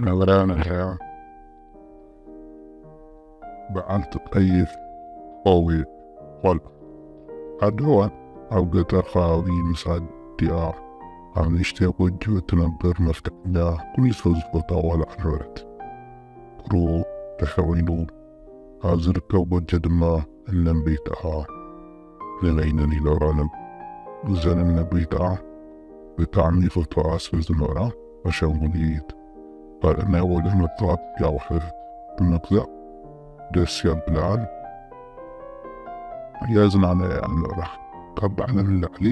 ነበረያ ነድሕያ በዓልቲ ቀይሕ ቆቢዕ ኾል ኣደዋን ኣብ ገጠር ከባቢ ምስ ኣዲኣ ኣብ ንእሽተይ ጎጆ እትነብር መፍቀኛ ኩሉ ሰብ ዝፈታ ቆልዓ ነበረት። ቁሩብ ርሕቕ ኢሉ ኣብ ዝርከብ ጎጆ ድማ እነን ቤትኣ ንበይነን ይነብራ ነብ እዘን እነን ቤትኣ ብጣዕሚ ይፈትዋ ስለ ዝነበራ ኣሻንጉሊት ካልእ ናይ ወልዕ መተዋት ያውሕት ብምግዛእ ደስ ያብልኣን ያዝናና እያ ነበራ። ካብ ባዕለን ንላዕሊ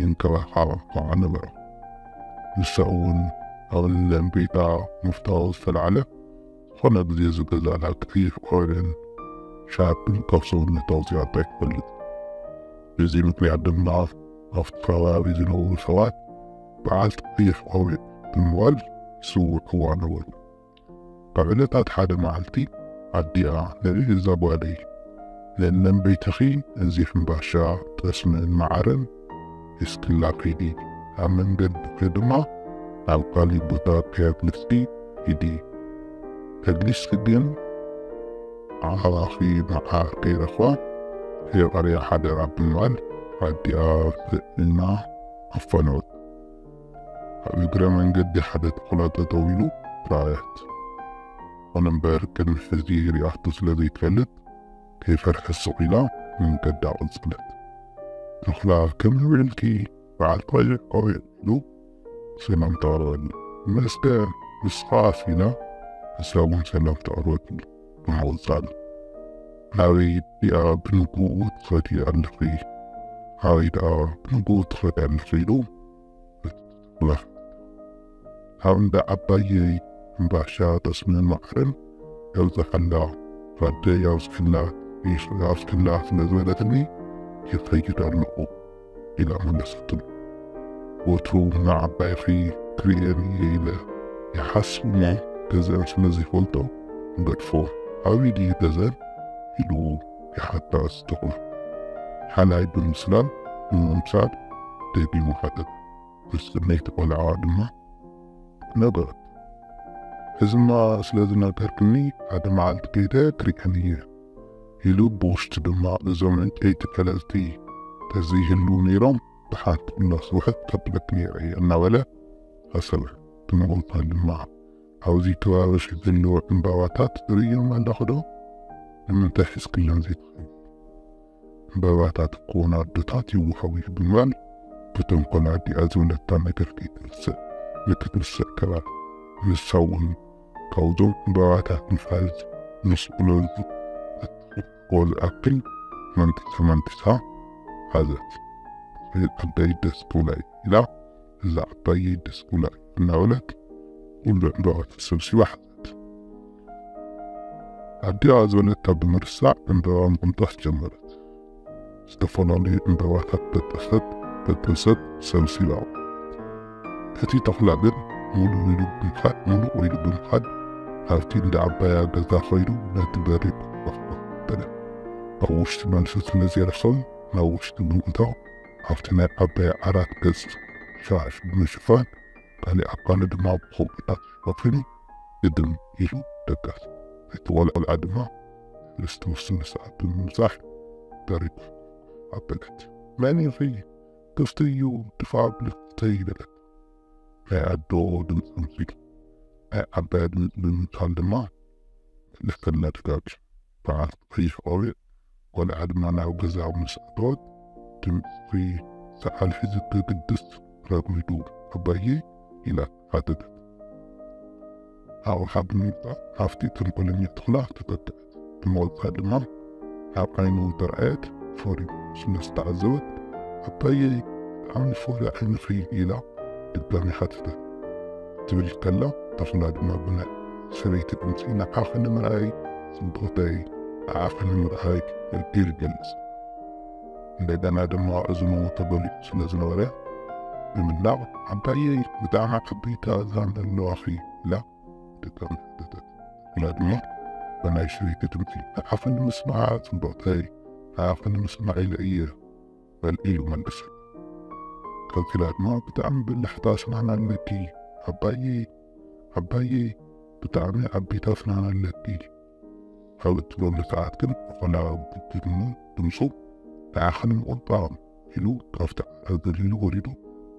ይንከባኸባ ከዓ ነበራ። ንሳ እውን ኣብ እነን ቤትኣ ምፍታው ዝተላዕለ ዝኾነ ግዜ ዝገዛላ ቀይሕ ቆቢዕን ሻርፕን ካብ ሰውነታ ኣውፂኣቶ ኣይትፈልጥን። በዚ ምኽንያት ድማ ኣብቲ ከባቢ ዝነብሩ ሰባት በዓልቲ ቀይሕ ቆቢዕ ብምባል ይፅውዕዋ ነበሩ። ካብ ዕለታት ሓደ መዓልቲ ኣዲኣ ነቢዕ እዛ ጓለይ ንእነን ቤትኺ እዚ ሕምባሻ ጠስምን መዓርን ሒዝክላ ኪዲ፣ ኣብ መንገድኺ ድማ ናብ ካሊእ ቦታ ከየግልስኪ ኪዲ፣ ተግሊስኪ ግን ኣዕራኺ መዓር ከይረኽባ ከየቐርያ ሓደራ ብምባል ኣዲኣ ትእና ኣፋነወት። ኣብ እግረ መንገዲ ሓደ ተኹላ ጠጠው ኢሉ ረኣየት። ይኹን እምበር ቅድሚ ሕዚ ሪኣቶ ስለ ዘይትፈልጥ ከይፈርሐት ስቕ ኢላ መንገዳ ቀጸለት። ተኹላ ከመይ ውዒልኪ በዓልቲ ቀይሕ ቆቢዕ ኢሉ ሰላምታ ኣቕረበላ። ይመስገን ንስኻስ ኢላ ንሳ እውን ሰላምታ ኣቕረበትሉ ብምቕጻል ናበይ ደኣ ብንግኡ ትኸዲ ኣለኺ? ናበይ ደኣ ብንግኡ ትኸዲ ኣለኺ ኢሉ ተኹላ ኣብ እንዳ ዓባየይ ሕምባሻ ጠስምን መዓርን የብዝሓላ ኣደይ ኣብዝሕላ ይሽ ኣብዝሕላ ስለ ዝበለትኒ ይኸይድ ኣለኹ ኢላ መለሰትሉ። ወትሩ ንዓባይኺ ክርእየን እየ ኢለ ይሓስብ እሞ ገዝአን ስለ ዘይፈልጦ ንገድፎ። ኣበይ ድዩ ገዝአን ኢሉ ይሓታ ዝተኹላ ሓላይ ብምስላል ንምምሳል ደጊሙ ሓተተ። ምስ ጥመይቲ ቆልዓዋ ድማ ነበረት። ሕዝማ ስለ ዝነገርክኒ ሓደ መዓልቲ ከይደ ክሪአን እየ ኢሉ ብውሽጢ ድማ እዞም ዕንጨይቲ ፈለጥቲ ተዘይህልዉ ነይሮም ብሓንቲ ኩላ ስውሕት ከብለክ ነይረ እየ እናበለ ሓሰበ። ብምቕጻል ድማ ኣብዚ ከባቢ ዘለዉ ዕምባባታት ትርእዮም ኣለኺ ዶ? ንምንታይ ሒዝክለን ዘይትኸዲ? ዕምባባታት እኮ ንኣዶታት ይወሃቡ እዩ ብምባል ብተንኮል ኣዲኣ ዝበለታ ነገር ከይትርስዕ ንክትርስዕ ከላ ንሳ እውን ካብዞም ዕምባባታት ምሓዝ ምስ ብለዙ እትኽእሎ ዝኣክል መንጢሳ መንጢሳ ሓዘት። ዓባይ ደስ ክብላ እዩ ኢላ እዛ ዓባይ ደስ ክብላ እዩ እናበለት ኩሉ ዕምባባታት ሰብሲባ ሓዘት። ኣዲኣ ዝበለታ ብምርሳዕ ዕምበባ ምቕንጣስ ጀመረት። ዝተፈላለዩ ዕምበባታት በጠሰት በጠሰት ሰብሲባ ኣውረደት። እቲ ተኹላ ግን ሙሉእ ኢሉ ብምኻድ ሙሉእ ኢሉ ብምኻድ ናብቲ እንዳ ዓባያ ገዛ ኸይዱ ነቲ በሪ ኮኾፍ በለ። ኣብ ውሽጢ መልሲ ስለ ዘይረኸበ ናብ ውሽጢ ብምእታው ኣብቲ ናይ ዓባያ ዓራት ገጽ ሻሽ ብምሽፋን ካሊእ ኣካሉ ድማ ብኸምኡታት ሸፊኑ ግድም ኢሉ ደቀሰ። እቲ ቆልዓ ድማ ንዝተወሰነ ሰዓት ብምብጻሕ ደሪፉ ኣበለት። መን ኢኺ? ክፍቲ እዩ፣ ድፋ ኣብሊ ክፍተይ በለት ናይ ኣዶ ድምፂ ኣምሲሉ። ናይ ዓባያ ድምፂ ብምምሳል ድማ መለሰላ ደጋጊሙ። በዓልቲ ቀይሕ ቆቢዕ ቆልዓ ድማ ናብ ገዛ ምስ ኣተወት ድምፂ ሰዓል ሒዙ ከግድስ ረጒዱ ኣባዬ ኢላ ሓተተት። ኣቕሓ ብምምፃእ ሃፍቲ ተንኮለኛ ተኹላ ተጠቅዐት። ብምቕፃል ድማ ናብ ዓይኑ ተረኣየት። ፈሪሙ ስለ ዝተዓዘበት ኣባዬ ብጣዕሚ ፈሪ ዓይንኺ ኢላ ድጋሚ ሓተተት። ትብል ከላ ተኹላ ድማ ብናይ ሰበይቲ ድምፂ ንዓኺ ንምርኣይ ፅብቕተይ ንዓኺ ንምርኣይ ኢሉ ይገልፅ። እንደገና ድማ እዝኑ ተበሊዑ ስለ ዝነበረ ብምናቕ ኣባዬ ብጣዕሚ ዓበይቲ ኣእዛን ኣለዋኺ ኢላ ደቀም ተተት። ተኹላ ድማ ብናይ ሰበይቲ ድምፂ ንዓኺ ንምስማዕ ፅብቕተይ ንዓኺ ንምስማዕ ኢለ እየ በል ኢሉ መለሰ። ቀፂላ ድማ ብጣዕሚ ብልሕቲ ኣስማዕና ኣለኪ ኣባዬ ዓባየይ፣ ብጣዕሚ ዓቢ ታፍናን ኣለኪ። ኣብ እትብለሉ ሰዓት ግን፣ ቆልዓ ብድሙ ድምፁ፣ ንዓኺ ንምቑጣም ኢሉ ካብቲ ዓራት ዘሊሉ ወሪዱ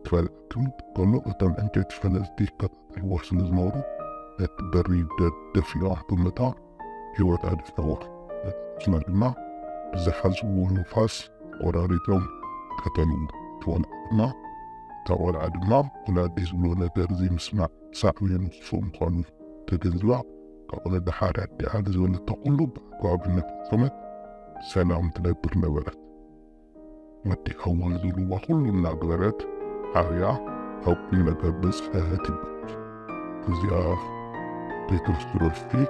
ክበልዓ ክብል ከሎ፣ እቶም ዕንጨይቲ ፈለፅቲ ይከታተልዎ ስለ ዝነበሩ፣ ነቲ በሪ ደ-፣ ደፊኦም ብምእታው ህይወታ ኣድሕንዎ። ነቲ ቁስላ ድማ ብዝሓዝዎ ንፋስ ቆራሪጦም ቀተልዎ። እቲ ቆልዓ ድማ፣ እታ ቆልዓ ድማ ወላዲ ዝብሎ ነገር ዘይምስማዕ ሳዕቤኑ ክፉእ ምዃኑ ተገንዚባ፣ ካብኡ ንደሓር ኣዲኣ ንዝበለቶ ኩሉ ብኣግባቡ እናፈጸመት ሰላም ትነብር ነበረት። ወዲ ኣወል ዝብልዋ ኩሉ እናገበረት ዓብያ፣ ኣብ ቁም ነገር በጽሐት ይበሃል። እዚኣ ሬትሮስፔክቲቭ